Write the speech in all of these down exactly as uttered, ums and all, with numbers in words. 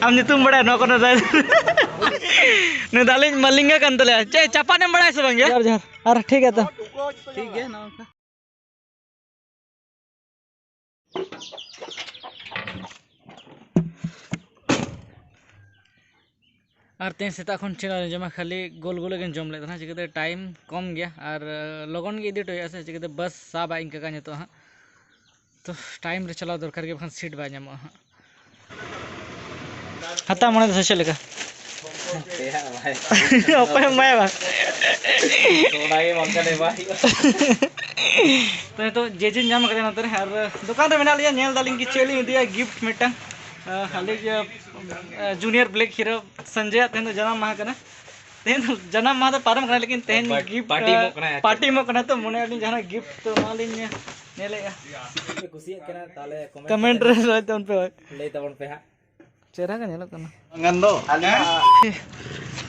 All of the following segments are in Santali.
ᱟᱢ ᱧᱩᱛᱩᱢ ᱵᱟᱲᱟᱭᱟ ᱱᱚᱣᱟ ᱠᱚᱨᱮ ᱫᱚ? ᱱᱩᱭ ᱫᱚ ᱟᱞᱮᱭᱤᱡ ᱢᱟᱞᱤᱝᱜᱟ ᱠᱟᱱ ᱛᱟᱞᱮᱭᱟ᱾ ᱪᱮᱫ ᱪᱟᱯᱟᱫ ᱮᱢ ᱵᱟᱲᱟᱭᱟ ᱥᱮ ᱵᱟᱝ ᱭᱟ? ᱡᱚᱦᱟᱨ, ᱡᱚᱦᱟᱨ᱾ ᱟᱨ ᱴᱷᱤᱠ ᱜᱮᱭᱟ ᱛᱚ᱾ ᱴᱷᱤᱠ ᱜᱮᱭᱟ, ᱱᱚᱝᱠᱟ᱾ ᱟᱨ ᱛᱮᱦᱮᱧ ᱥᱮᱛᱟᱜ ᱠᱷᱚᱱ ᱪᱮᱫ ᱦᱚᱸ ᱟᱹᱣᱨᱤ ᱡᱚᱢᱟ, ᱠᱷᱟᱹᱞᱤ ᱜᱳᱞ ᱜᱳᱞ ᱜᱮᱧ ᱡᱚᱢ ᱞᱮᱫ ᱛᱟᱦᱮᱱᱟ᱾ ᱪᱤᱠᱟᱹᱛᱮ ᱴᱟᱭᱤᱢ ᱠᱚᱢ ᱜᱮᱭᱟ ᱟᱨ ᱞᱚᱜᱚᱱ ᱜᱮ ᱤᱫᱤ ᱦᱚᱴᱚ ᱦᱩᱭᱩᱜᱼᱟ ᱥᱮ, ᱪᱤᱠᱟᱹᱛᱮ ᱵᱟᱥ ᱥᱟᱵᱟᱭ ᱤᱧ ᱠᱟᱠᱟ ᱱᱤᱛᱚᱜ ᱦᱟᱸᱜ᱾ ᱛᱚ ᱴᱟᱭᱤᱢ ᱨᱮ ᱪᱟᱞᱟᱣ ᱫᱚᱨᱠᱟᱨ ᱜᱮ, ᱵᱟᱠᱷᱟᱱ ᱥᱤᱴ ᱵᱟᱭ ᱧᱟᱢᱚᱜᱼᱟ ᱦᱟᱸᱜ᱾ ᱦᱟᱛᱟᱣ ᱢᱚᱱᱮ ᱫᱚ ᱥᱮ ᱪᱮᱫ ᱞᱮᱠᱟ? ᱯᱮᱭᱟ ᱵᱷᱟᱭ᱾ ᱚᱠᱚᱭᱮᱢ ᱮᱢᱟᱭᱟ ᱵᱟᱝ? ᱚᱱᱟᱜᱮ ᱵᱟᱝᱠᱷᱟᱱ ᱮᱢᱟᱭ ᱦᱩᱭᱩᱜᱼᱟ᱾ ᱛᱚ ᱱᱤᱛᱚᱜ ᱡᱮ ᱡᱮᱧ ᱧᱟᱢ ᱠᱟᱫᱮᱭᱟ ᱱᱚᱛᱮ ᱨᱮ, ᱟᱨ ᱫᱚᱠᱟᱱ ᱨᱮ ᱢᱮᱱᱟᱜ ᱞᱤᱧᱟ, ᱧᱮᱞ ᱫᱟᱞᱤᱧ ᱠᱤ ᱪᱮᱫ ᱞᱤᱧ ᱤᱫᱤᱭᱟ ᱜᱤᱯᱷᱴ ᱢᱤᱫᱴᱟᱝ᱾ ᱟᱹᱞᱤᱧ ᱡᱩᱱᱤᱭᱟᱨ ᱵᱞᱮᱠ ᱦᱤᱨᱳ ᱥᱚᱧᱡᱚᱭᱟᱜ ᱛᱮᱦᱮᱧ ᱫᱚ ᱡᱟᱱᱟᱢ ᱢᱟᱦᱟ ᱠᱟᱱᱟ᱾ ᱛᱮᱦᱮᱧ ᱫᱚ ᱡᱟᱱᱟᱢ ᱢᱟᱦᱟ ᱫᱚ ᱯᱟᱨᱚᱢ ᱠᱟᱱᱟ, ᱞᱮᱠᱤᱱ ᱛᱮᱦᱮᱧ ᱜᱤᱯᱷᱴ ᱯᱟᱨᱴᱤ ᱮᱢᱚᱜ ᱠᱟᱱᱟᱭ᱾ ᱯᱟᱨᱴᱤ ᱮᱢᱚᱜ ᱠᱟᱱᱟ, ᱛᱚ ᱢᱚᱱᱮ ᱟᱹᱞᱤᱧ ᱡᱟᱦᱟᱱᱟᱜ ᱜᱤᱯᱷᱴ ᱛᱚ ᱮᱢᱟᱞᱤᱧ ᱧᱮᱞᱮᱫᱼᱟ᱾ ᱯᱮ ᱠᱩᱥᱤᱭᱟᱜ ᱠᱟᱱᱟ ᱛᱟᱦᱞᱮ ᱠᱚᱢᱮᱱᱴ ᱠᱟᱢᱮᱱᱴ ᱨᱮ ᱞᱟᱹᱭ ᱛᱟᱵᱚᱱ ᱯᱮ ᱵᱷᱟᱭ᱾ ᱞᱟᱹᱭ ᱛᱟᱵᱚᱱ ᱯᱮ ᱦᱟᱸᱜ᱾ ᱪᱮᱦᱨᱟ ᱜᱮ ᱧᱮᱞᱚᱜ ᱠᱟᱱᱟ᱾ ᱜᱟᱱ ᱫᱚ ᱟᱞᱮ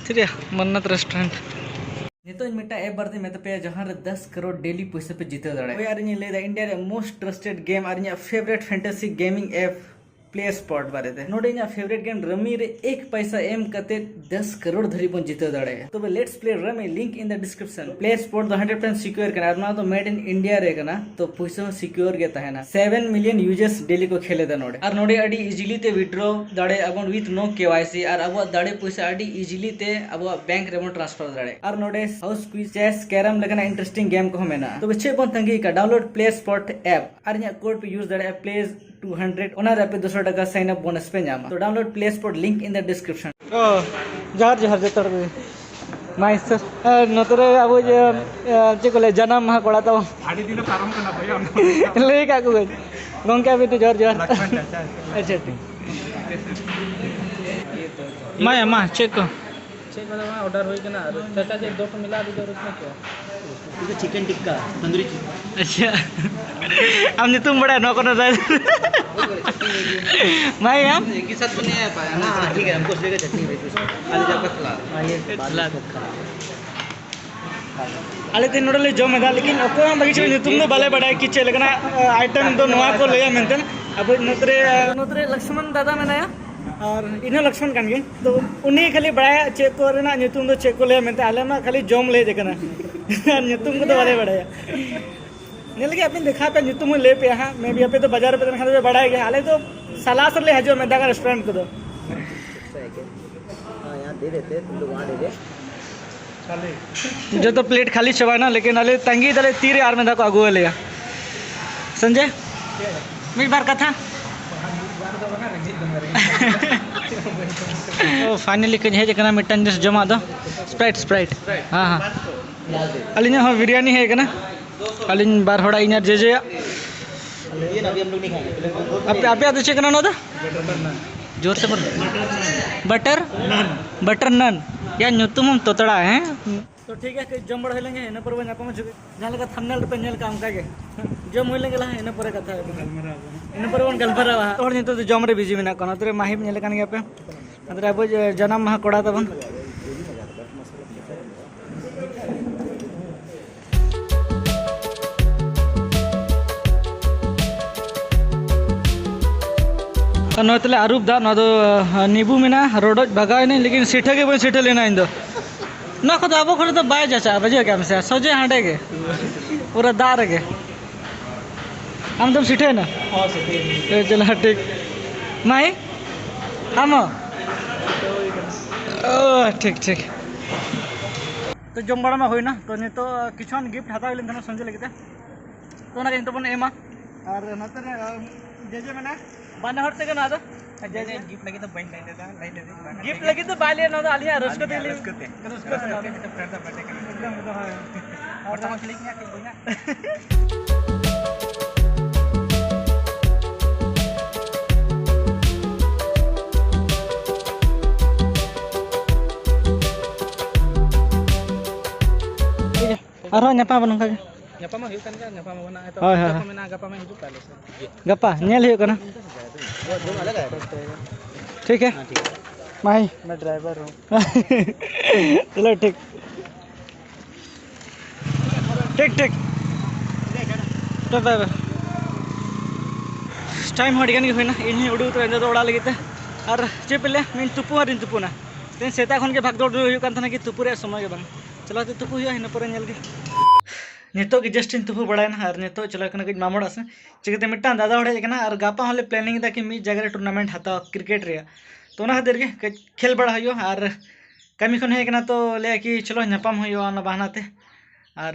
ᱪᱮᱫ ᱭᱟ? ᱢᱟᱱᱱᱟᱛ ᱨᱮᱥᱴᱩᱨᱮᱱᱴ᱾ ᱱᱤᱛᱚᱜ ᱤᱧ ᱢᱤᱫᱴᱟᱝ ᱮᱯ ᱵᱟᱨᱮᱛᱮᱧ ᱢᱮᱛᱟ ᱯᱮᱭᱟ, ᱡᱟᱦᱟᱸ ᱨᱮ ᱫᱚᱥ ᱠᱟᱨᱳᱲ ᱰᱮᱞᱤ ᱯᱚᱭᱥᱟ ᱯᱮ ᱡᱤᱛᱟᱹᱣ ᱫᱟᱲᱮᱭᱟᱜᱼᱟ᱾ ᱦᱳᱭ, ᱟᱨ ᱤᱧ ᱞᱟᱹᱭᱫᱟ ᱤᱱᱰᱤᱭᱟ ᱨᱮᱭᱟᱜ ᱢᱳᱥᱴ ᱴᱨᱟᱥᱴᱮᱰ ᱜᱮᱢ ᱟᱨ ᱤᱧᱟᱹᱜ favourite fantasy gaming app play spot ᱵᱟᱨᱮᱛᱮ᱾ ᱱᱚᱰᱮ ᱤᱧᱟᱹᱜ ᱯᱷᱮᱵᱟᱨᱮᱴ ᱜᱮᱢ ᱨᱟᱢᱤ ᱨᱮ ᱮᱠ ᱯᱟᱭᱥᱟ ᱮᱢ ᱠᱟᱛᱮ ᱫᱚᱥ ᱠᱟᱨᱳᱲ ᱫᱷᱟᱹᱨᱤᱡ ᱵᱚᱱ ᱡᱤᱛᱟᱹᱣ ᱫᱟᱲᱮᱭᱟᱜᱼᱟ᱾ ᱛᱚᱵᱮ let's play rummy, link in the description. Play spot ᱫᱚ ᱦᱟᱱᱰᱨᱮᱰ ᱯᱟᱨᱥᱮᱱᱴ ᱥᱤᱠᱩᱭᱟᱨ ᱠᱟᱱᱟ ᱟᱨ ᱱᱚᱣᱟ ᱫᱚ ᱢᱮᱰ ᱤᱱ ᱤᱱᱰᱤᱭᱟ ᱨᱮ ᱠᱟᱱᱟ, ᱛᱚ ᱯᱩᱭᱥᱟᱹ ᱦᱚᱸ ᱥᱤᱠᱩᱭᱟᱨ ᱜᱮ ᱛᱟᱦᱮᱱᱟ᱾ ᱥᱮᱵᱷᱮᱱ ᱢᱤᱞᱤᱭᱚᱱ ᱭᱩᱡᱟᱨᱥ ᱰᱮᱞᱤ ᱠᱚ ᱠᱷᱮᱞ ᱮᱫᱟ ᱱᱚᱰᱮ, ᱟᱨ ᱱᱚᱰᱮ ᱟᱹᱰᱤ ᱤᱡᱤᱞᱤ ᱛᱮ ᱣᱤᱰᱨᱚ ᱫᱟᱲᱮᱭᱟᱜᱼᱟ ᱵᱚᱱ with no K Y C, ᱟᱨ ᱟᱵᱚᱣᱟᱜ ᱫᱟᱲᱮ ᱯᱚᱭᱥᱟ ᱟᱹᱰᱤ ᱤᱡᱤᱞᱤ ᱛᱮ ᱟᱵᱚᱣᱟᱜ ᱵᱮᱝᱠ ᱨᱮᱵᱚᱱ ᱴᱨᱟᱱᱥᱯᱷᱟᱨ ᱫᱟᱲᱮᱭᱟᱜᱼᱟ᱾ ᱟᱨ ᱱᱚᱰᱮ ᱦᱟᱣᱩᱥ ᱠᱩᱭᱤᱡ, ᱪᱮᱥ, ᱠᱮᱨᱟᱢ ᱞᱮᱠᱟᱱᱟᱜ ᱤᱱᱴᱟᱨᱮᱥᱴᱤᱝ ᱜᱮᱢ ᱠᱚᱦᱚᱸ ᱢᱮᱱᱟᱜᱼᱟ᱾ ᱛᱚᱵᱮ ᱪᱮᱫ ᱵᱚᱱ ᱛᱟᱺᱜᱤ ᱠᱟᱜᱼᱟ? ᱰᱟᱣᱩᱱᱞᱳᱰ ᱯᱞᱮ ᱥᱯᱚᱴ ᱮᱯ ᱟᱨ ᱤᱧᱟᱹᱜ ᱠᱳᱰ ᱯᱮ ᱭᱩᱡᱽ ᱫᱟᱲᱮᱭᱟᱜᱼᱟ, ᱯᱞᱮ ᱴᱩ ᱦᱟᱱᱰᱨᱮᱰ, ᱚᱱᱟ ᱨᱮ ᱟᱯᱮ ᱫᱩᱥᱚ ᱴᱟᱠᱟ ᱥᱟᱭᱤᱱ ᱟᱯ ᱵᱳᱱᱟᱥ ᱯᱮ ᱧᱟᱢᱟ᱾ ᱛᱚ ᱰᱟᱣᱩᱱᱞᱳᱰ ᱯᱞᱮ ᱥᱯᱚᱴ, ᱞᱤᱝᱠ ᱤᱱ ᱫᱟ ᱰᱤᱥᱠᱨᱤᱯᱥᱚᱱ᱾ ᱚ, ᱡᱚᱦᱟᱨ ᱡᱚᱦᱟᱨ ᱡᱚᱛᱚ ᱦᱚᱲ ᱠᱚᱜᱮ᱾ ᱢᱟ ᱥᱟᱨ, ᱟᱨ ᱱᱚᱛᱮ ᱨᱮ ᱟᱵᱚ ᱡᱮ, ᱮ, ᱪᱮᱫ ᱠᱚ ᱞᱟᱹᱭᱟ, ᱡᱟᱱᱟᱢ ᱢᱟᱦᱟ ᱠᱚᱲᱟ ᱛᱟᱵᱚᱱ᱾ ᱟᱹᱰᱤ ᱫᱤᱱ ᱯᱟᱨᱚᱢ ᱠᱟᱱᱟ ᱵᱷᱟᱭ, ᱚᱱᱟ ᱞᱟᱹᱭ ᱠᱟᱜ ᱠᱚᱣᱟᱧ᱾ ᱜᱚᱝᱠᱮ ᱟᱹᱵᱤᱱ ᱫᱚ ᱡᱚᱦᱟᱨ ᱡᱚᱦᱟᱨ᱾ ᱞᱚᱠᱷᱢᱚᱱ ᱪᱟᱪᱟ᱾ ᱟᱪᱪᱷᱟ, ᱴᱷᱤᱠ᱾ ᱢᱟ ᱭᱟ, ᱢᱟ, ᱪᱮᱫ ᱠᱚ? ᱪᱮᱫ ᱢᱟᱱᱮ ᱢᱟ ᱚᱰᱟᱨ ᱦᱩᱭ ᱠᱟᱱᱟ, ᱟᱨ ᱪᱟᱪᱟ ᱡᱮ ᱫᱚ ᱢᱤᱞᱟ ᱫᱤᱡᱮ ᱟᱨ ᱩᱥᱢᱮ ᱠᱭᱟ? Chicken tikka, tandoori chicken. ᱟᱪᱪᱷᱟ᱾ ᱟᱢ ᱧᱩᱛᱩᱢ ᱵᱟᱲᱟᱭᱟ ᱱᱚᱣᱟ ᱠᱚᱨᱮ ᱫᱚ? ᱵᱷᱟᱭ, ᱟᱢ? ᱮᱠ ᱦᱤ ᱥᱟᱛᱷ ᱵᱚᱱᱮ ᱯᱟᱭᱟ ᱱᱟ᱾ ᱦᱟᱸ, ᱴᱷᱤᱠ ᱦᱟᱭ, ᱦᱟᱢᱠᱳ ᱩᱥᱠᱮ ᱥᱟᱛᱷ ᱪᱟᱴᱱᱤ ᱵᱷᱮᱡ ᱫᱳ᱾ ᱟᱞᱩ ᱪᱚᱯ ᱠᱟ ᱥᱟᱞᱟᱫ᱾ ᱦᱟᱸ, ᱭᱮ ᱥᱟᱞᱟᱫ᱾ ᱟᱞᱮ ᱛᱮ ᱱᱚᱰᱮ ᱞᱮ ᱡᱚᱢ ᱮᱫᱟ, ᱞᱮᱠᱤᱱ ᱚᱠᱚᱭ ᱦᱚᱸ ᱵᱷᱟᱹᱜᱤ ᱪᱮᱦᱨᱟ ᱧᱩᱛᱩᱢ ᱫᱚ ᱵᱟᱞᱮ ᱵᱟᱲᱟᱭᱟ ᱠᱤ ᱪᱮᱫ ᱞᱮᱠᱟᱱᱟᱜ, ᱟ, ᱟᱭᱴᱮᱢ ᱫᱚ ᱱᱚᱣᱟ ᱠᱚ ᱞᱟᱹᱭᱟ ᱢᱮᱱᱛᱮ᱾ ᱟᱵᱚ ᱱᱚᱛᱮ ᱨᱮ, ᱱᱚᱛᱮ ᱨᱮ ᱞᱚᱠᱥᱢᱚᱱ ᱫᱟᱫᱟ ᱢᱮᱱᱟᱭᱟ᱾ ᱟᱨ ᱤᱧ ᱦᱚᱸ ᱞᱚᱠᱥᱢᱚᱱ ᱠᱟᱱ ᱜᱤᱭᱟᱹᱧ᱾ ᱛᱚ ᱩᱱᱤ ᱠᱷᱟᱹᱞᱤ ᱵᱟᱲᱟᱭᱟ ᱪᱮᱫ ᱠᱚ ᱨᱮᱱᱟᱜ ᱧᱩᱛᱩᱢ ᱫᱚ ᱪᱮᱫ ᱠᱚ ᱞᱟᱹᱭᱟ ᱢᱮᱱᱛᱮ, ᱟᱞᱮ ᱢᱟ ᱠᱷᱟᱹᱞᱤ ᱡᱚᱢ ᱞᱮ ᱦᱮᱡ ᱟᱠᱟᱱᱟ᱾ ᱟᱨ ᱧᱩᱛᱩᱢ ᱠᱚᱫᱚ ᱵᱟᱞᱮ ᱵᱟᱲᱟᱭᱟ᱾ ᱧᱮᱞ ᱞᱟᱹᱜᱤᱫ ᱟᱯᱮ ᱫᱮᱠᱷᱟᱣ ᱯᱮ, ᱧᱩᱛᱩᱢ ᱦᱚᱸ ᱞᱟᱹᱭ ᱯᱮᱭᱟ ᱦᱟᱸᱜ᱾ ᱢᱮ ᱵᱤ ᱟᱯᱮ ᱫᱚ ᱵᱟᱡᱟᱨ ᱨᱮᱯᱮ ᱛᱟᱦᱮᱱ ᱠᱷᱟᱱ ᱫᱚ ᱯᱮ ᱵᱟᱲᱟᱭ ᱜᱮᱭᱟ, ᱟᱞᱮ ᱫᱚ ᱥᱟᱞᱟᱥ ᱨᱮᱞᱮ ᱦᱤᱡᱩᱜᱼᱟ ᱢᱮᱫᱟᱜᱟ ᱨᱮᱥᱴᱩᱨᱮᱱᱴ ᱠᱚᱫᱚ᱾ ᱡᱚᱛᱚ ᱯᱞᱮᱴ ᱠᱷᱟᱹᱞᱤ ᱪᱟᱵᱟᱭᱮᱱᱟ, ᱞᱮᱠᱤᱱ ᱟᱞᱮ ᱛᱟᱺᱜᱤ ᱫᱟᱞᱮ ᱛᱤᱨᱮ ᱟᱨ ᱢᱤᱫ ᱫᱷᱟᱣ ᱠᱚ ᱟᱹᱜᱩ ᱟᱞᱮᱭᱟ᱾ ᱥᱚᱧᱡᱚᱭ, ᱢᱤᱫ ᱵᱟᱨ ᱠᱟᱛᱷᱟ᱾ ᱛᱚ ᱯᱷᱟᱭᱱᱟᱞᱤ ᱠᱟᱹᱧ ᱦᱮᱡ ᱟᱠᱟᱱᱟ ᱢᱤᱫᱴᱟᱝ ᱡᱤᱱᱤᱥ ᱡᱚᱢᱟᱜ ᱫᱚ, ᱥᱯᱨᱟᱭᱤᱴ, ᱥᱯᱨᱟᱭᱤᱴ᱾ ᱦᱮᱸ, ᱦᱮᱸ᱾ ᱟᱹᱞᱤᱧᱟᱜ ᱦᱚᱸ ᱵᱤᱨᱭᱟᱱᱤ ᱦᱮᱡ ᱟᱠᱟᱱᱟ᱾ ᱟᱹᱞᱤᱧ ᱵᱟᱨ ᱦᱚᱲᱟᱜ, ᱤᱧ ᱟᱨ ᱡᱮᱡᱮᱭᱟᱜ᱾ ᱟᱯᱮ, ᱟᱯᱮᱭᱟᱜ ᱫᱚ ᱪᱮᱫ ᱠᱟᱱᱟ ᱱᱚᱣᱟ ᱫᱚ? ᱡᱳᱨ ᱥᱮ ᱵᱚᱞ᱾ ᱵᱟᱴᱟᱨ? ᱵᱟᱴᱟᱨ ᱱᱟᱱ᱾ ᱭᱟ, ᱧᱩᱛᱩᱢ ᱦᱚᱸᱢ ᱛᱚᱛᱲᱟ, ᱦᱮᱸ? ᱛᱚ ᱴᱷᱤᱠ ᱜᱮᱭᱟ, ᱠᱟᱹᱡ ᱡᱚᱢ ᱵᱟᱲᱟ ᱦᱩᱭ ᱞᱮᱱ ᱜᱮ, ᱤᱱᱟᱹ ᱯᱚᱨᱮ ᱵᱚᱱ ᱧᱟᱯᱟᱢᱟ᱾ ᱡᱟᱦᱟᱸ ᱞᱮᱠᱟ ᱛᱷᱟᱢᱵᱱᱮᱞ ᱨᱮᱯᱮ ᱧᱮᱞ ᱠᱟᱜᱼᱟ, ᱚᱱᱠᱟ ᱜᱮ ᱡᱚᱢ ᱦᱩᱭ ᱞᱮᱱ ᱜᱮ ᱞᱟᱦᱟ, ᱤᱱᱟᱹ ᱯᱚᱨᱮ ᱠᱟᱛᱷᱟ ᱦᱩᱭᱩᱜᱼᱟ᱾ ᱤᱱᱟᱹ ᱯᱚᱨᱮ ᱵᱚᱱ ᱜᱟᱞᱢᱟᱨᱟᱣᱟ᱾ ᱦᱚᱲ ᱱᱤᱛᱚᱜ ᱫᱚ ᱡᱚᱢ ᱨᱮ ᱵᱤᱡᱤ ᱢᱮᱱᱟᱜ ᱠᱚᱣᱟ᱾ ᱱᱚᱛᱮ ᱨᱮ ᱢᱟᱦᱤᱢ ᱧᱮᱞᱮ ᱠᱟᱱ ᱜᱮᱭᱟ ᱯᱮ, ᱱᱚᱛᱮ ᱨᱮ ᱟᱵᱚ ᱡᱟᱱᱟᱢ ᱢᱟᱦᱟ ᱠᱚᱲᱟ ᱛᱟᱵᱚᱱ᱾ ᱟᱨ ᱱᱚᱜᱼᱚᱭ ᱛᱟᱦᱞᱮ ᱟᱹᱨᱩᱵ ᱫᱟᱜ, ᱱᱚᱣᱟ ᱫᱚ, ᱟᱸ, ᱱᱤᱵᱩ ᱢᱮᱱᱟᱜᱼᱟ, ᱨᱚᱰᱚᱡ ᱵᱷᱟᱜᱟᱣ ᱮᱱᱟᱹᱧ, ᱞᱮᱠᱤᱱ ᱥᱤᱴᱷᱟᱹ ᱜᱮ ᱵᱟᱹᱧ ᱥᱤᱴᱷᱟᱹ ᱞᱮᱱᱟ ᱤᱧ ᱫᱚ᱾ ᱱᱚᱣᱟ ᱠᱚᱫᱚ ᱟᱵᱚ ᱠᱚᱨᱮ ᱫᱚ ᱵᱟᱭ ᱡᱟᱪᱟᱜᱼᱟ, ᱵᱩᱡᱷᱟᱹᱣ ᱠᱮᱜᱼᱟᱢ ᱥᱮ? ᱥᱚᱡᱷᱮ ᱦᱟᱸᱰᱮ ᱜᱮ, ᱯᱩᱨᱟᱹ ᱫᱟᱜ ᱨᱮᱜᱮ᱾ ᱟᱢ ᱫᱚᱢ ᱥᱤᱴᱷᱟᱹᱭᱮᱱᱟ? ᱦᱚᱸ, ᱥᱤᱴᱷᱟᱹᱭᱮᱱᱟᱹᱧ᱾ ᱮ, ᱪᱚᱞᱚ, ᱴᱷᱤᱠ᱾ ᱢᱟᱭ, ᱟᱢ ᱦᱚᱸ? ᱚ, ᱴᱷᱤᱠ, ᱴᱷᱤᱠ᱾ ᱛᱚ, ᱡᱚᱢ ᱵᱟᱲᱟ ᱢᱟ ᱦᱩᱭᱱᱟ᱾ ᱛᱚ, ᱱᱤᱛᱚᱜ ᱠᱤᱪᱷᱩᱜᱟᱱ ᱜᱤᱯᱷᱴ ᱦᱟᱛᱟᱣ ᱦᱩᱭ ᱞᱮᱱ ᱛᱟᱦᱮᱱᱟ ᱥᱚᱧᱡᱚᱭ ᱞᱟᱹᱜᱤᱫ ᱛᱮ᱾ ᱛᱚ, ᱚᱱᱟ ᱜᱮ ᱱᱤᱛᱚᱜ ᱵᱚᱱ ᱮᱢᱟ᱾ ᱟᱨ ᱱᱚᱛᱮ ᱨᱮ, ᱟᱢ, ᱡᱮ ᱡᱮ ᱢᱮᱱᱟᱭᱟ, ᱵᱟᱱᱟ ᱦᱚᱲ ᱛᱮᱜᱮ ᱱᱚᱣᱟ ᱫᱚ᱾ ᱡᱮ ᱡᱮ᱾ ᱜᱤᱯᱷᱴ ᱞᱟᱹᱜᱤᱫ ᱫᱚ ᱵᱟᱹᱧ ᱞᱟᱹᱭ ᱞᱮᱫᱟ, ᱞᱟᱹᱭ ᱞᱮᱫᱟᱹᱧ ᱵᱟᱝ᱾ ᱜᱤᱯᱷᱴ ᱞᱟᱹᱜᱤᱫ ᱫᱚ ᱵᱟᱭ ᱞᱟᱹᱭᱟ, ᱱᱚᱣᱟ ᱫᱚ ᱟᱹᱞᱤᱧᱟᱜ ᱨᱟᱹᱥᱠᱟᱹ ᱛᱮᱜᱮ ᱞᱤᱧ ᱨᱟᱹᱥᱠᱟᱹ ᱛᱮ᱾ ᱨᱟᱹᱥᱠᱟᱹ ᱛᱮ᱾ ᱨᱟᱹᱥᱠᱟᱹ ᱛᱮ, ᱯᱷᱨᱮᱱᱰ ᱫᱚ ᱵᱟᱨᱛᱷᱰᱮ ᱠᱟᱱᱟ᱾ ᱮᱠᱫᱚᱢ, ᱮᱠᱫᱚᱢ, ᱦᱳᱭ᱾ ᱦᱚᱲ ᱛᱟᱵᱚᱱ ᱠᱷᱟᱹᱞᱤ ᱜᱮᱭᱟ, ᱠᱟᱹᱡ ᱵᱚᱭᱦᱟ᱾ ᱟᱨᱦᱚᱸ ᱧᱟᱯᱟᱢ ᱟᱵᱚᱱ ᱱᱚᱝᱠᱟ ᱜᱮ᱾ ᱧᱟᱯᱟᱢ ᱢᱟ ᱦᱩᱭᱩᱜ ᱠᱟᱱ ᱜᱮᱭᱟ, ᱧᱟᱯᱟᱢ ᱟᱵᱚᱱ ᱦᱟᱸᱜ᱾ ᱦᱳᱭ, ᱦᱳᱭ, ᱦᱚᱲ ᱦᱳᱭ᱾ ᱠᱚ ᱢᱮᱱᱟ, ᱜᱟᱯᱟ ᱢᱟ ᱦᱤᱡᱩᱜ ᱯᱮ ᱟᱞᱮ ᱥᱮᱫ᱾ ᱜᱟᱯᱟ ᱧᱮᱞ ᱦᱩᱭᱩᱜ ᱠᱟᱱᱟ᱾ ᱴᱷᱤᱠ ᱜᱮᱭᱟ᱾ ᱦᱮᱸ, ᱴᱷᱤᱠ ᱜᱮᱭᱟ᱾ ᱢᱟᱭ᱾ ᱢᱮ ᱰᱨᱟᱭᱵᱷᱟᱨ ᱦᱚᱸ᱾ ᱪᱚᱞᱚ, ᱴᱷᱤᱠ᱾ ᱴᱷᱤᱠ, ᱴᱷᱤᱠ᱾ ᱵᱟᱭ, ᱵᱟᱭ, ᱵᱟᱭ᱾ ᱴᱟᱭᱤᱢ ᱦᱚᱸ ᱟᱹᱰᱤ ᱜᱟᱱ ᱜᱮ ᱦᱩᱭᱱᱟ, ᱤᱧ ᱦᱚᱸᱧ ᱩᱰᱩᱠ ᱩᱛᱟᱹᱨᱟ ᱧᱤᱫᱟᱹ ᱫᱚ ᱚᱲᱟᱜ ᱞᱟᱹᱜᱤᱫ ᱛᱮ᱾ ᱟᱨ ᱪᱮᱫ ᱯᱮ ᱞᱟᱹᱭᱟ, ᱢᱤᱫ ᱛᱩᱯᱩ ᱟᱨᱤᱧ ᱛᱩᱯᱩᱱᱟ᱾ ᱛᱮᱦᱮᱧ ᱥᱮᱛᱟᱜ ᱠᱷᱚᱱ ᱜᱮ ᱵᱷᱟᱜᱽ ᱫᱚᱲ ᱦᱩᱭᱩᱜ ᱠᱟᱱ ᱛᱟᱦᱮᱱᱟ ᱠᱤ ᱛᱩᱯᱩ ᱨᱮᱭᱟᱜ ᱥᱚᱢᱚᱭ ᱜᱮ ᱵᱟᱝ᱾ ᱪᱟᱞᱟᱣ ᱠᱟᱛᱮ ᱛᱩᱯᱩ ᱦᱩᱭᱩᱜᱼᱟ, ᱤᱱᱟᱹ ᱯᱚᱨᱮ ᱧᱮᱞ ᱜᱮ᱾ ᱱᱤᱛᱚᱜ ᱜᱮ just ᱤᱧ ᱛᱩᱯᱩ ᱵᱟᱲᱟᱭᱮᱱᱟ ᱟᱨ ᱱᱤᱛᱚᱜ ᱪᱟᱞᱟᱣ ᱠᱟᱱᱟ ᱠᱟᱹᱡ ᱢᱟᱢᱚ ᱚᱲᱟᱜ ᱥᱮᱫ᱾ ᱪᱤᱠᱟᱹᱛᱮ ᱢᱤᱫᱴᱟᱝ ᱫᱟᱫᱟ ᱦᱚᱲ ᱦᱮᱡ ᱟᱠᱟᱱᱟ ᱟᱨ ᱜᱟᱯᱟ ᱦᱚᱸᱞᱮ planning ᱮᱫᱟ ᱠᱤ ᱢᱤᱫ ᱡᱟᱭᱜᱟ ᱨᱮ tournament ᱦᱟᱛᱟᱣ cricket ᱨᱮᱭᱟᱜ᱾ ᱛᱚ ᱚᱱᱟ ᱠᱷᱟᱹᱛᱤᱨ ᱜᱮ ᱠᱟᱹᱡ ᱠᱷᱮᱞ ᱵᱟᱲᱟ ᱦᱩᱭᱩᱜᱼᱟ ᱟᱨ ᱠᱟᱹᱢᱤ ᱠᱷᱚᱱ ᱦᱮᱡ ᱟᱠᱟᱱᱟ, ᱛᱚ ᱞᱟᱹᱭᱟ ᱠᱤ ᱪᱚᱞᱚ ᱧᱟᱯᱟᱢ ᱦᱩᱭᱩᱜᱼᱟ ᱚᱱᱟ ᱵᱟᱦᱟᱱᱟ ᱛᱮ᱾ ᱟᱨ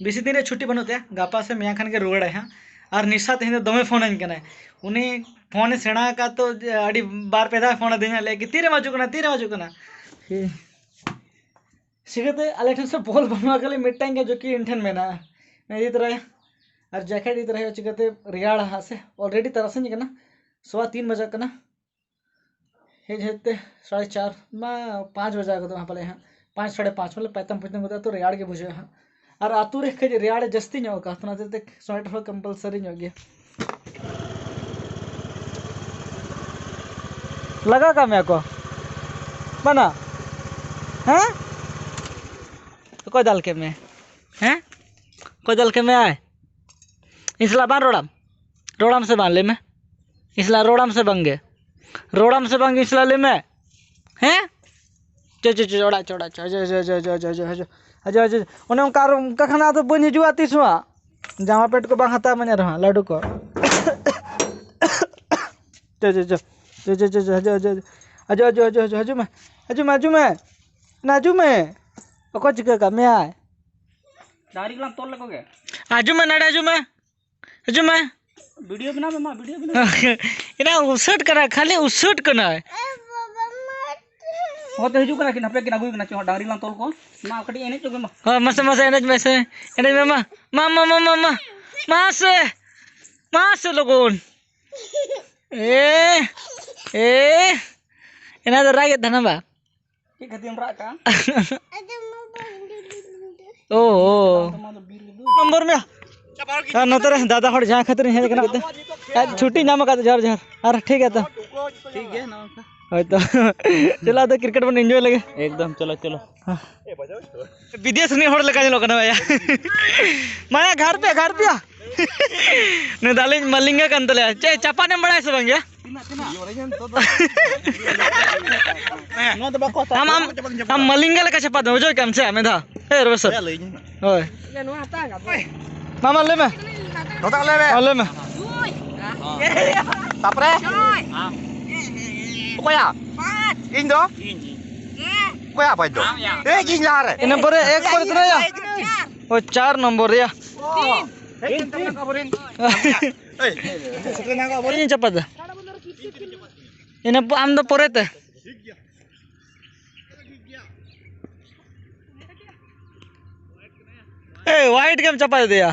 ᱵᱮᱥᱤ ᱫᱤᱱ ᱨᱮ ᱪᱷᱩᱴᱤ ᱵᱟᱹᱱᱩᱜ ᱛᱟᱭᱟ, ᱜᱟᱯᱟ ᱥᱮ ᱢᱮᱭᱟᱝ ᱠᱷᱟᱱ ᱜᱮ ᱨᱩᱣᱟᱹᱲᱟᱭ ᱦᱟᱸᱜ᱾ ᱟᱨ ᱱᱤᱥᱟ ᱛᱮᱦᱮᱧ ᱫᱚ ᱫᱚᱢᱮ ᱯᱷᱳᱱᱟᱹᱧ ᱠᱟᱱᱟᱭ᱾ ᱩᱱᱤ ᱯᱷᱳᱱᱮ ᱥᱮᱬᱟ ᱟᱠᱟᱫ ᱛᱚ ᱟᱹᱰᱤ ᱵᱟᱨ ᱯᱮ ᱫᱷᱟᱣ ᱯᱷᱳᱱ ᱟᱹᱫᱤᱧᱟ, ᱞᱟᱹᱭ ᱠᱤ ᱛᱤᱨᱮᱢ ᱦᱤᱡᱩᱜ ᱠᱟᱱᱟ, ᱛᱤᱨᱮᱢ ᱦᱤᱡᱩᱜ ᱠᱟᱱᱟ? ᱪᱤᱠᱟᱹᱛᱮ ᱟᱞᱮ ᱴᱷᱮᱱ ᱥᱮ ᱵᱚᱞ ᱵᱟᱹᱱᱩᱜᱼᱟ, ᱠᱷᱟᱹᱞᱤ ᱢᱤᱫᱴᱟᱝ ᱜᱮ ᱡᱚᱠᱤ ᱤᱧ ᱴᱷᱮᱱ ᱢᱮᱱᱟᱜᱼᱟ, ᱤᱫᱤ ᱛᱚᱨᱟᱭᱟ᱾ ᱟᱨ ᱡᱮᱠᱮᱴ ᱤᱫᱤ ᱛᱚᱨᱟᱭᱟ, ᱪᱤᱠᱟᱹᱛᱮ ᱨᱮᱭᱟᱲᱟ ᱦᱟᱸᱜ ᱥᱮ᱾ Already ᱛᱟᱨᱟᱥᱤᱧ ᱠᱟᱱᱟ, ᱥᱚᱣᱟ ᱛᱤᱱ ᱵᱟᱡᱟᱜ ᱠᱟᱱᱟ᱾ ᱦᱮᱡ ᱦᱮᱡ ᱛᱮ ᱥᱟᱲᱮ ᱪᱟᱨ ᱢᱟ ᱯᱟᱸᱪ ᱵᱟᱡᱟᱣ ᱜᱚᱫᱚᱜᱼᱟ ᱯᱟᱞᱮ ᱦᱟᱸᱜ, ᱯᱟᱸᱪ ᱥᱟᱲᱮ ᱯᱟᱸᱪ ᱵᱚᱞᱮ ᱯᱟᱭᱛᱟᱢ ᱯᱩᱭᱛᱟᱢ ᱜᱚᱫᱚᱜᱼᱟ, ᱛᱚ ᱨᱮᱭᱟᱲ ᱜᱮ ᱵᱩᱡᱷᱟᱹᱜᱼᱟ ᱦᱟᱸᱜ᱾ ᱟᱨ ᱟᱹᱛᱩ ᱨᱮ ᱠᱟᱹᱡ ᱨᱮᱭᱟᱲ ᱡᱟᱹᱥᱛᱤ ᱧᱚᱜ ᱟᱠᱟᱫ, ᱚᱱᱟ ᱦᱚᱛᱮᱡ ᱛᱮ ᱥᱚᱭᱮᱴᱟᱨ ᱦᱚᱸ compulsory ᱧᱚᱜ ᱜᱮᱭᱟ᱾ ᱞᱟᱜᱟᱣ ᱠᱟᱜ ᱢᱮᱭᱟ ᱠᱚ ᱵᱟᱱᱟ? ᱦᱮᱸ? ᱚᱠᱚᱭ ᱫᱟᱞ ᱠᱮᱫ ᱢᱮ? ᱦᱮᱸ? ᱚᱠᱚᱭ ᱫᱟᱞ ᱠᱮᱫ ᱢᱮᱭᱟᱭ? ᱤᱧ ᱥᱟᱞᱟᱜ ᱵᱟᱝ ᱨᱚᱲᱟᱢ? ᱨᱚᱲᱟᱢ ᱥᱮ ᱵᱟᱝ, ᱞᱟᱹᱭ ᱢᱮ? ᱤᱧ ᱥᱟᱞᱟᱜ ᱨᱚᱲᱟᱢ ᱥᱮ ᱵᱟᱝ ᱜᱮ? ᱨᱚᱲᱟᱢ ᱥᱮ ᱵᱟᱝ ᱜᱮ ᱤᱧ ᱥᱟᱞᱟᱜ, ᱞᱟᱹᱭ ᱢᱮ? ᱦᱮᱸ? ᱪᱚ, ᱪᱚ, ᱪᱚ, ᱚᱲᱟᱜ ᱪᱚ, ᱚᱲᱟᱜ ᱪᱚ, ᱦᱤᱡᱩᱜ, ᱦᱤᱡᱩᱜ, ᱦᱤᱡᱩᱜ, ᱦᱤᱡᱩᱜ, ᱦᱤᱡᱩᱜ, ᱦᱤᱡᱩᱜ, ᱦᱤᱡᱩᱜ, ᱦᱤᱡᱩᱜ᱾ ᱚᱱᱮ ᱚᱱᱠᱟ ᱟᱨ ᱚᱱᱠᱟ ᱠᱷᱟᱱ ᱟᱫᱚ ᱵᱟᱹᱧ ᱦᱤᱡᱩᱜᱼᱟ ᱛᱤᱥ ᱦᱚᱸ᱾ ᱡᱟᱢᱟ ᱯᱮᱱᱴ ᱠᱚ ᱵᱟᱝ ᱦᱟᱛᱟᱣ ᱢᱟᱧ ᱨᱮᱦᱚᱸ, ᱞᱟᱹᱰᱩ ᱠᱚ᱾ ᱪᱚ, ᱪᱚ, ᱪᱚ᱾ ᱪᱚ, ᱪᱚ, ᱪᱚ, ᱪᱚ, ᱦᱤᱡᱩᱜ, ᱦᱤᱡᱩᱜ, ᱦᱤᱡᱩᱜ᱾ ᱦᱤᱡᱩᱜ ᱢᱮ, ᱦᱤᱡᱩᱜ ᱢᱮ, ᱦᱤᱡᱩᱜ ᱢᱮ᱾ ᱱᱟ, ᱦᱤᱡᱩᱜ ᱢᱮ᱾ ᱚᱠᱚᱭ ᱪᱤᱠᱟᱹ ᱠᱟᱜ ᱢᱮᱭᱟᱭ? ᱰᱟᱝᱨᱤ ᱠᱚᱞᱟᱝ ᱛᱚᱞ ᱞᱮᱠᱚ ᱜᱮ᱾ ᱦᱤᱡᱩᱜ ᱢᱮ, ᱱᱚᱰᱮ ᱦᱤᱡᱩᱜ ᱢᱮ᱾ ᱦᱤᱡᱩᱜ ᱢᱮ᱾ ᱵᱷᱤᱰᱤᱭᱳ ᱵᱮᱱᱟᱣ ᱢᱮ ᱢᱟ, ᱵᱷᱤᱰᱤᱭᱳ ᱵᱮᱱᱟᱣ ᱢᱮ᱾ ᱮᱱᱟ ᱩᱥᱟᱹᱫ ᱠᱟᱱᱟᱭ, ᱠᱷᱟᱹᱞᱤ ᱩᱥᱟᱹᱫ ᱠᱟᱱᱟᱭ᱾ ᱦᱚᱸ, ᱛᱚ ᱦᱤᱡᱩᱜ ᱠᱟᱱᱟ ᱠᱤᱱ, ᱦᱟᱯᱮ ᱠᱤᱱ ᱟᱹᱜᱩᱭ ᱠᱟᱱᱟ, ᱪᱚ, ᱰᱟᱝᱨᱤ ᱞᱟᱝ ᱛᱚᱞ ᱠᱚᱣᱟ᱾ ᱢᱟ, ᱠᱟᱹᱴᱤᱡ ᱮᱱᱮᱡ ᱪᱚᱜ ᱢᱮ ᱢᱟ᱾ ᱦᱚᱸ, ᱢᱟᱥᱮ, ᱢᱟᱥᱮ, ᱮᱱᱮᱡ ᱢᱮᱥᱮ, ᱮᱱᱮᱡ ᱢᱮ ᱢᱟ᱾ ᱢᱟ, ᱢᱟ, ᱢᱟ, ᱢᱟ, ᱢᱟ᱾ ᱢᱟᱥᱮ, ᱢᱟᱥᱮ ᱞᱚᱜᱚᱱ᱾ ᱮ, ᱮ, ᱮᱱᱟ ᱫᱚ ᱨᱟᱜᱮᱫ ᱛᱟᱦᱮᱱᱟ ᱵᱟ? ᱪᱮᱫ ᱠᱷᱟᱹᱛᱤᱨ ᱮᱢ ᱨᱟᱜ ᱠᱟᱜᱼᱟ? ᱳ, ᱳ᱾ ᱟᱢ ᱫᱚ ᱢᱟ ᱫᱚ ᱵᱤᱨ ᱨᱮᱫᱚ᱾ ᱱᱚᱢᱵᱚᱨ ᱢᱮ᱾ ᱟᱨ ᱱᱚᱛᱮ ᱨᱮ ᱫᱟᱫᱟ ᱦᱚᱲ ᱡᱟᱦᱟᱸ ᱠᱷᱟᱹᱛᱤᱨ ᱤᱧ ᱦᱮᱡ ᱟᱠᱟᱱᱟ, ᱟᱡ ᱪᱷᱩᱴᱤ ᱧᱟᱢ ᱟᱠᱟᱫ, ᱡᱚᱦᱟᱨ, ᱡᱚᱦᱟᱨ᱾ ᱟᱨ ᱴᱷᱤᱠ ᱜᱮᱭᱟ ᱛᱚ᱾ ᱴᱷᱤᱠ ᱜᱮᱭᱟ, ᱱᱚᱝᱠᱟ᱾ ᱦᱳᱭ ᱛᱚ᱾ ᱪᱚᱞᱚ, ᱟᱫᱚ ᱠᱨᱤᱠᱮᱴ ᱵᱚᱱ ᱮᱱᱡᱚᱭ ᱞᱮᱜᱮ᱾ ᱮᱠᱫᱚᱢ, ᱪᱚᱞᱚ, ᱪᱚᱞᱚ᱾ ᱵᱤᱫᱮᱥ ᱨᱤᱱᱤᱡ ᱦᱚᱲ ᱞᱮᱠᱟ ᱧᱮᱞᱚᱜ ᱠᱟᱱᱟ ᱵᱷᱟᱭᱟ᱾ ᱢᱟᱭᱟ, ᱜᱷᱟᱨ ᱯᱮᱭᱟ, ᱜᱷᱟᱨ ᱯᱮᱭᱟ᱾ ᱱᱩᱭ ᱫᱚ ᱟᱹᱞᱤᱧ ᱢᱟᱞᱤᱝᱜᱟ ᱠᱟᱱ ᱛᱟᱞᱮᱭᱟ᱾ ᱪᱮᱫ ᱪᱟᱯᱟᱫ ᱮᱢ ᱵᱟᱲᱟᱭᱟ ᱥᱮ ᱵᱟᱝ ᱭᱟ? ᱟᱢ, ᱟᱢ, ᱟᱢ ᱢᱟᱞᱤᱝᱜᱟ ᱞᱮᱠᱟ ᱪᱟᱯᱟᱫ ᱢᱮ, ᱵᱩᱡᱷᱟᱹᱣ ᱠᱮᱫᱟᱢ ᱥᱮ? ᱢᱤᱫ ᱫᱷᱟᱣ᱾ ᱦᱮ, ᱨᱚᱵᱮᱥᱚᱨ᱾ ᱦᱳᱭ᱾ ᱢᱟ, ᱢᱟ, ᱞᱟᱹᱭ ᱢᱮ᱾ ᱱᱚᱛᱮ ᱞᱟᱹᱭ ᱢᱮ᱾ ᱢᱟ, ᱞᱟᱹᱭ ᱢᱮ᱾ ᱛᱟᱯᱚᱨᱮ? ᱚᱠᱚᱭᱟ? ᱤᱧ ᱫᱚ? ᱚᱠᱚᱭᱟ ᱯᱟᱸᱪ ᱫᱚ? ᱮᱭ, ᱤᱧ ᱞᱟᱦᱟᱨᱮ᱾ ᱤᱱᱟᱹ ᱯᱚᱨᱮ ᱮᱠ ᱯᱚᱨᱮ ᱛᱤᱱᱟᱹᱜ ᱭᱟ? ᱚ, ᱪᱟᱨ ᱱᱚᱢᱵᱚᱨ ᱭᱟ᱾ ᱦᱮᱡ ᱠᱟᱱ ᱛᱟᱵᱚᱱᱟ ᱠᱚ ᱟᱵᱚᱨᱮᱱ᱾ ᱤᱧ ᱪᱟᱯᱟᱫᱟ᱾ ᱤᱱᱟᱹ ᱯᱚ-, ᱟᱢ ᱫᱚ ᱯᱚᱨᱮᱛᱮ᱾ ᱮ, ᱣᱟᱭᱤᱰ ᱜᱮᱢ ᱪᱟᱯᱟᱫ ᱤᱫᱤᱭᱟ᱾